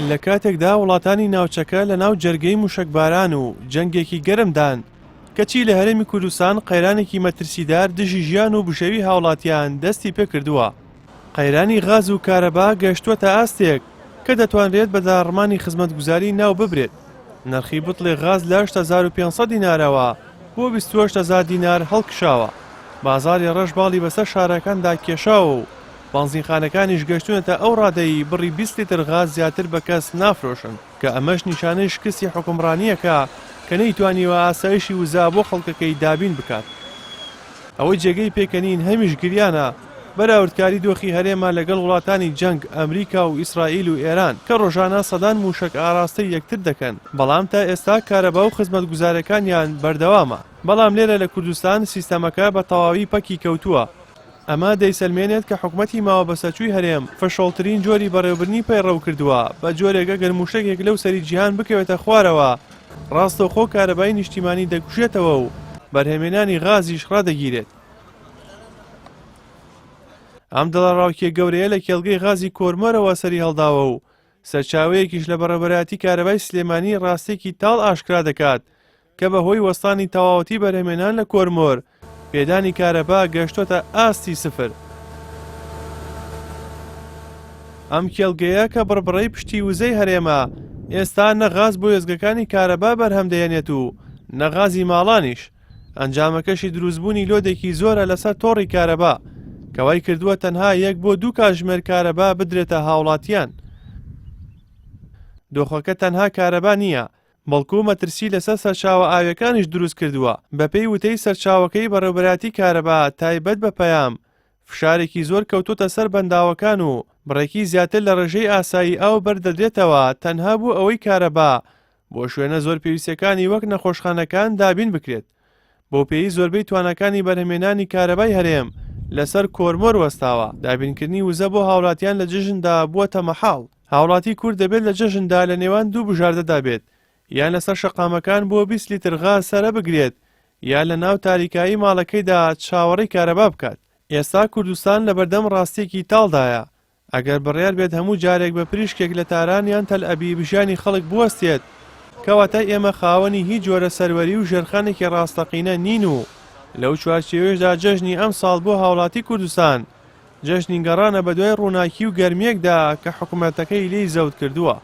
لە کاتێکدا وڵاتانی ناوچەکە لە ناو جەرگەی موشەکباران و جەنگێکی گەرمدان، کەچی لە هەرێمی کوردستان قەیرانێکی مەترسیدار دژی ژیان و بژێوی هاوڵاتیان دەستی پێکردووە. قەیرانی غاز و کارەبا گەشتووەتە ئاستێک کە دەتوانرێت بە داڕمانی خزمەتگوزاری ناو ببرێت. نرخی بتڵێ غاز لە 8500 دینارەوە بۆ 28000 دینار هەڵکشاوە. بازاڕی ڕەش باڵی بەسەر شارەکاندا کێشاوە و بەنزینخانەکانیش گەشتوونەتە ئەو ڕادەی بڕی 20 لیتر غاز زیاتر بە کەس نافرۆشن، کە ئەمەش نیشانەی شکستی حوکمڕانییەکە کە نەیتوانیوە ئاسایشی وزە بۆ خەڵکەکەی دابین بکات. ئەوەی جێگەی پێکەنین هەمیش گریانە، بەراوردکاری دۆخی هەرێمە لەگەڵ وڵاتانی جەنگ، ئەمریکا و ئیسرائیل و ئێران، کە ڕۆژانە سەدان مووشەک ئاراستەی یەکتر دەکەن، بەڵام تا ئێستا کارەبا و خزمەتگوزارەکانیان بەردەوامە. بەڵام لێرە لە کوردستان سیستەمەکە بە تەواوی پەکی کەوتووە. ئەمە دەیسەلمێنێت کە حکومەتی ماوەبەسەرچووی هەرێم فشۆڵترین جۆری بەڕێوەبردنی پەیڕەو کردووە، بە جۆرێک ئەگەر مووشەکێک لەو سەری جیهان بکەوێتە خوارەوە، ڕاستەوخۆ کارەبای نیشتیمانی دەکوژێتەوە و بەرهەمهێنانی غازیش ڕادەگیرێت. ئەم دڵەڕاوکێ گەورەیە لە کێڵگەی غازی کۆرمۆرەوە سەریهەڵداوە و سەرچاوەیەکیش لە بەڕێوەبەرایەتی کارەبای سلێمانی ڕاستییەکی تاڵ ئاشکرا دەکات کە بە هۆی وەستانی تەواوەتی بەرهەمێنان لە کۆرمۆر، پێدانی کارەبا گەشتۆتە ئاستی سفر. ئەم کێڵگەیە کە بڕبڕەی پشتی وزەی هەرێمە، ئێستا نە غاز بۆ وێستگەکانی کارەبا بەرهەم دەهێنێت و نە غازی ماڵانیش، ئەنجامەکەشی دروستبوونی لۆدێکی زۆرە لەسەر تۆڕی کارەبا، کە وای کردووە تەنها یەک بۆ دوو کاتژمێر کارەبا بدرێتە هاوڵاتیان. دۆخەکە تەنها کارەبا نییە، بەڵکو مەترسی لەسەر سەرچاوە ئاویەکانیش دروستکردووە، بەپێی وتەی سەرچاوەکەی بەڕێوبەرایەتی کارەبا تایبەت بە پەیام، فشارێکی زۆر کەوتۆتە سەر بەنداوەکان و بڕێکی زیاتر لە ڕێژەی ئاسایی ئاو بەردەدرێتەوە تەنها بۆ ئەوەی کارەبا بۆ شوێنە زۆر پێویستەکانی وەک نەخۆشخانەکان دابین بکرێت. بەوپێیەی زۆربەی تواناکانی بەرهەمهێنانی کارەبای هەرێم لەسەر کۆرمۆر وەستاوە، دابینکردنی وزە بۆ هاوڵاتیان لە جەژندا بووەتە مەحاڵ. هاوڵاتی کورد دەبێت لە جەژندا لە نێوان دوو بژاردەدا بێت، یان لەسەر شەقامەکان بۆ 20 لیتر غاز سەرە بگرێت، یان لە ناو تاریکایی ماڵەکەیدا چاوەڕێی کارەبا بکات. ئێستا کوردستان لەبەردەم ڕاستییەکی تاڵدایە، ئەگەر بڕیار بێت هەموو جارێک بە پریشکێک لە تاران یان تەلئەبیب ژیانی خەڵک بوەستێت، کەواتە ئێمە خاوەنی هیچ جۆرە سەروەری و ژێرخانێکی ڕاستەقینە نین و لەو چوارچێوەیەشدا جەژنی ئەمساڵ بۆ هاوڵاتی کوردستان جەژنی گەڕانە بەدوای ڕووناکی و گەرمییەکدا کە حکومەتەکەی لێی زەوت کردووە.